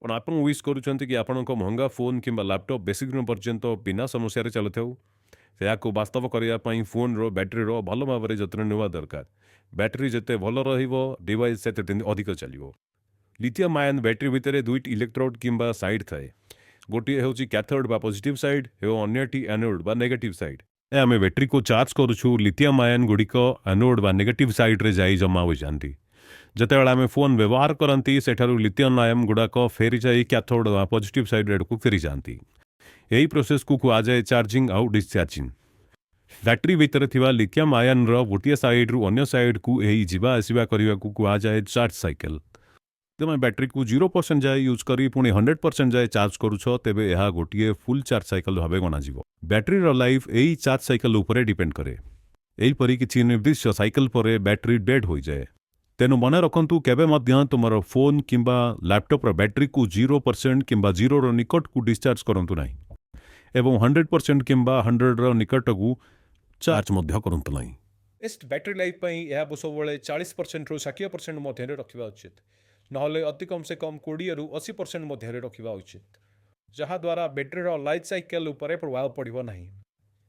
କ'ଣ ଆପଣ ୱିଶ୍ କରୁଛନ୍ତି କି ଆପଣଙ୍କ ମହଙ୍ଗା ଫୋନ୍ କିମ୍ବା ଲାପଟପ୍ ବେଶୀ ଦିନ ପର୍ଯ୍ୟନ୍ତ ବିନା ସମସ୍ୟାରେ ଚାଲୁଥାଉ? ଏହାକୁ ବାସ୍ତବ କରିବା ପାଇଁ ଫୋନ୍ର ବ୍ୟାଟେରୀର ଭଲ ଭାବରେ ଯତ୍ନ ନେବା ଦରକାର। ବ୍ୟାଟେରୀ ଯେତେ ଭଲ ରହିବ, ଡିଭାଇସ୍ ସେତେ ଦିନ ଅଧିକ ଚାଲିବ। ଲିଥିୟମ୍ ଆୟନ ବ୍ୟାଟେରୀ ଭିତରେ ଦୁଇଟି ଇଲେକ୍ଟ୍ରୋଡ୍ କିମ୍ବା ସାଇଡ୍ ଥାଏ। ଗୋଟିଏ ହେଉଛି କ୍ୟାଥୋଡ୍ ବା ପଜିଟିଭ୍ ସାଇଡ୍ ଏବଂ ଅନ୍ୟଟି ଆନୋଡ୍ ବା ନେଗେଟିଭ୍ ସାଇଡ୍। ଆମେ ବ୍ୟାଟେରୀକୁ ଚାର୍ଜ କରୁଛୁ, ଲିଥିୟମ୍ ଆୟନ ଗୁଡ଼ିକ ଆନୋଡ୍ ବା ନେଗେଟିଭ୍ ସାଇଡ୍ରେ ଯାଇ ଜମା ହୋଇଯାନ୍ତି। ଯେତେବେଳେ ଆମେ ଫୋନ୍ ବ୍ୟବହାର କରନ୍ତି, ସେଠାରୁ ଲିଥିୟମ୍ ଆୟନ ଗୁଡ଼ାକ ଫେରିଯାଇ କ୍ୟାଥୋଡ୍ ବା ପଜିଟିଭ୍ ସାଇଡ୍ ଆଡ଼କୁ ଫେରିଯାଆନ୍ତି। ଏହି ପ୍ରୋସେସ୍କୁ କୁହାଯାଏ ଚାର୍ଜିଂ ଆଉ ଡିସଚାର୍ଜିଂ। ବ୍ୟାଟେରୀ ଭିତରେ ଥିବା ଲିଥିୟମ୍ ଆୟନର ଗୋଟିଏ ସାଇଡ୍ରୁ ଅନ୍ୟ ସାଇଡ୍କୁ ଏହି ଯିବା ଆସିବା କରିବାକୁ କୁହାଯାଏ ଚାର୍ଜ ସାଇକେଲ। ତୁମେ ବ୍ୟାଟେରୀକୁ 0% ଯାଏ ୟୁଜ୍ କରି ପୁଣି 100% ଯାଏ ଚାର୍ଜ କରୁଛ, ତେବେ ଏହା ଗୋଟିଏ ଫୁଲ୍ ଚାର୍ଜ ସାଇକେଲ ଭାବେ ଗଣାଯିବ। ବ୍ୟାଟେରୀର ଲାଇଫ୍ ଏହି ଚାର୍ଜ ସାଇକେଲ ଉପରେ ଡିପେଣ୍ଡ କରେ। ଏହିପରି କିଛି ନିର୍ଦ୍ଦିଷ୍ଟ ସାଇକେଲ ପରେ ବ୍ୟାଟେରୀ ଡେଡ୍ ହୋଇଯାଏ। ତେଣୁ ମନେ ରଖନ୍ତୁ, କେବେ ମଧ୍ୟ ତୁମର ଫୋନ୍ କିମ୍ବା ଲାପଟପ୍ର ବ୍ୟାଟେରୀକୁ 0% କିମ୍ବା ଜିରୋର ନିକଟକୁ ଡିସଚାର୍ଜ କରନ୍ତୁ ନାହିଁ ଏବଂ 100% କିମ୍ବା 100ର ନିକଟକୁ ଚାର୍ଜ ମଧ୍ୟ କରନ୍ତୁ ନାହିଁ। ବେଷ୍ଟ ବ୍ୟାଟେରୀ ଲାଇଫ୍ ପାଇଁ ଏହାକୁ ସବୁବେଳେ 40%ରୁ 60% ମଧ୍ୟରେ ରଖିବା ଉଚିତ, ନହେଲେ ଅତି କମ୍ ସେ କମ୍ 20ରୁ 80% ମଧ୍ୟରେ ରଖିବା ଉଚିତ, ଯାହାଦ୍ୱାରା ବ୍ୟାଟେରୀର ଲାଇଫ୍ ସାଇକେଲ ଉପରେ ପ୍ରଭାବ ପଡ଼ିବ ନାହିଁ।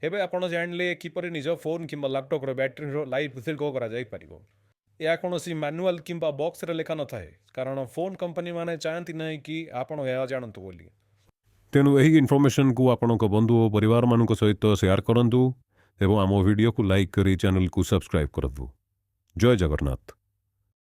ଏବେ ଆପଣ ଜାଣିଲେ କିପରି ନିଜ ଫୋନ୍ କିମ୍ବା ଲାପଟପ୍ର ବ୍ୟାଟେରୀର ଲାଇଫ୍ ଦୀର୍ଘ କରାଯାଇପାରିବ। ଏହା କୌଣସି ମାନୁଆଲ୍ କିମ୍ବା ବକ୍ସରେ ଲେଖା ନଥାଏ, କାରଣ ଫୋନ୍ କମ୍ପାନୀମାନେ ଚାହାନ୍ତି ନାହିଁ କି ଆପଣ ଏହା ଜାଣନ୍ତୁ ବୋଲି। ତେଣୁ ଏହି ଇନଫର୍ମେସନକୁ ଆପଣଙ୍କ ବନ୍ଧୁ ଓ ପରିବାରମାନଙ୍କ ସହିତ ସେୟାର କରନ୍ତୁ ଏବଂ ଆମ ଭିଡ଼ିଓକୁ ଲାଇକ୍ କରି ଚ୍ୟାନେଲକୁ ସବସ୍କ୍ରାଇବ୍ କରନ୍ତୁ। ଜୟ ଜଗନ୍ନାଥ।